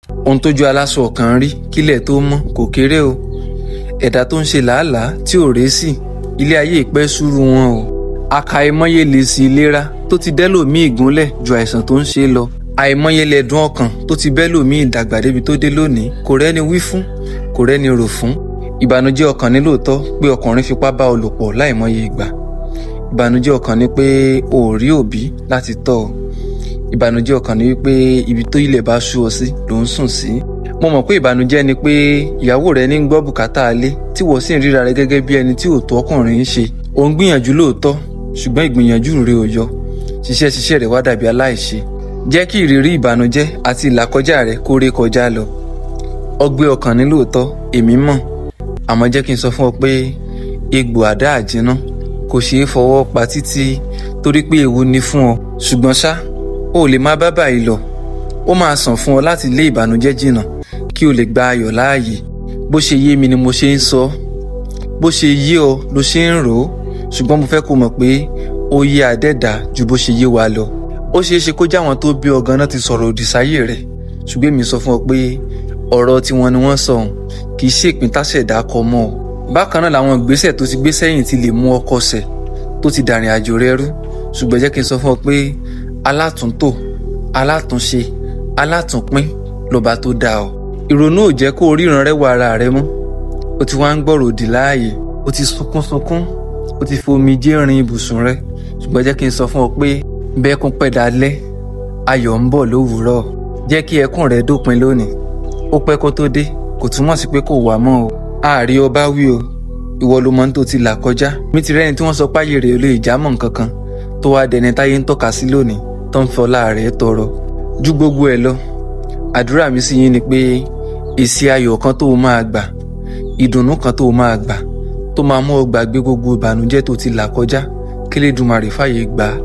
Ohun tójú aláṣọ kan rí kílẹ̀ tó mọ́ kò kéré o. Ẹ̀dá tó ń ṣe làálàá tí ò résì, ilé ayé ìpẹ́ súrú wọn o. Àkàìmọye lè sí ìlera tó ti dẹ́lòmíì gúnlẹ̀ ju àìsàn tó ń ṣe lọ. Àìmọye lẹ̀dùn ọkàn tó ti bẹ́lòmíì dàgbà débi tó dé lónìí, kò rẹ́ni wí fún, kò rẹ́ni rò fún. Ìbànújẹ́ ọkàn ní lóòótọ́ pé ọkùnrin fipá bá ọ lò pọ̀ láìmọye ìgbà. Ìbànújẹ́ ọkàn ni pé o ò rí òbí láti tọ́ ọ. Ìbànújẹ́ ọkàn ni wípé ibi tó ilẹ̀ bá sú ọ sí ló ń sùn sí. Mo mọ̀ pé ìbànújẹ́ ni pé ìyàwó rẹ ní ń gbọ́ bùkátà ilé tí wọ́n sì ń ríra rẹ gẹ́gẹ́ bí ẹni tí ò tó ọkùnrin ń ṣe. Ò ń gbìyànjú lóòótọ́, ṣùgbọ́n ìgbìyànjú rẹ ò yọ. Ṣiṣẹ́ ṣiṣẹ́ rẹ wá dàbí aláìṣe. Jẹ́ kí ìrírí ìbànújẹ́ àti ìlàkọjá rẹ kó ré kọjá lọ. Ọgbẹ́ ọkàn ní lóòótọ́, èmi mọ̀. Àmọ́ jẹ́ kí n sọ fún ọ pé egbò àdá àjínà kò ṣeé fọwọ́ pa títí torí pé ewu ni fún ọ. Ṣùgbọ́n ṣá, o ò lè má bá báyìí lọ. Ó máa sàn fún ọ láti lé ìbànújẹ́ jìnnà kí o lè gba ayọ̀ láàyè. Bó ṣe yé mi ni mo ṣe ń sọ, bó ṣe yé ọ ló ṣe ń rò ó. Ṣùgbọ́n mo fẹ́ kó mọ̀ pé ó yé adẹ́dàá ju bó ṣe yé wa lọ. Ó ṣeé ṣe kó jẹ́ àwọn tó bí ọ gan-an ti sọ̀rọ̀ òdì sáyé rẹ̀. Ṣùgbọ́n èmi sọ fún ọ pé ọ̀rọ̀ tiwọn ni wọ́n sọ òun, kì í ṣe ìpín táṣẹ̀dá kọ mọ́ ọ. Bákan náà làwọn ìgbésẹ̀ tó ti gbé sẹ́yìn ti lè mú ọ kọsẹ̀ tó ti dàrìn àjò rẹ rú. Ṣùgbọ́n jẹ́ kí n sọ fún ọ pé alátúntò, alátúnṣe, alátúnpín lọba tó dá ọ. Ìrònú ò jẹ́ kó o ríran rẹ́wà ara rẹ mọ́. O ti wá ń gbọ́rọ̀ òdì láàyè. O ti sunkún sunkún, o ti fi omijé rin ibùsùn rẹ. Ṣùgbọ́n jẹ́ kí n sọ fún ọ pé bẹ́kún pẹ́ dalẹ́, ayọ̀ ń bọ̀ lówùúrọ̀. Jẹ́ kí ẹkún rẹ dópin lónìí. Ó pẹ́ kó tó dé, kò túmọ̀ sí pé kò wá mọ́ o. Ààrí ọba wí o, ìwọ ló mọ ohun tó ti là kọjá. Mi ti rẹ́ni tí wọ́n sọ páyé rẹ̀ ò lè jámọ́ nǹkan kan tó wá dẹni táyé ń tọ́ka sí lónìí tó ń fọlá rẹ̀ tọrọ. Ju gbogbo ẹ̀ lọ, àdúrà mi sí yín ni pé èsì ayọ̀ kan tó o máa gbà, ìdùnnú kan tó o máa gbà, tó máa mú ọ gbàgbé gbogbo ìbànújẹ́ tó ti là kọjá, kí Elédùmarè fàyè gbà á.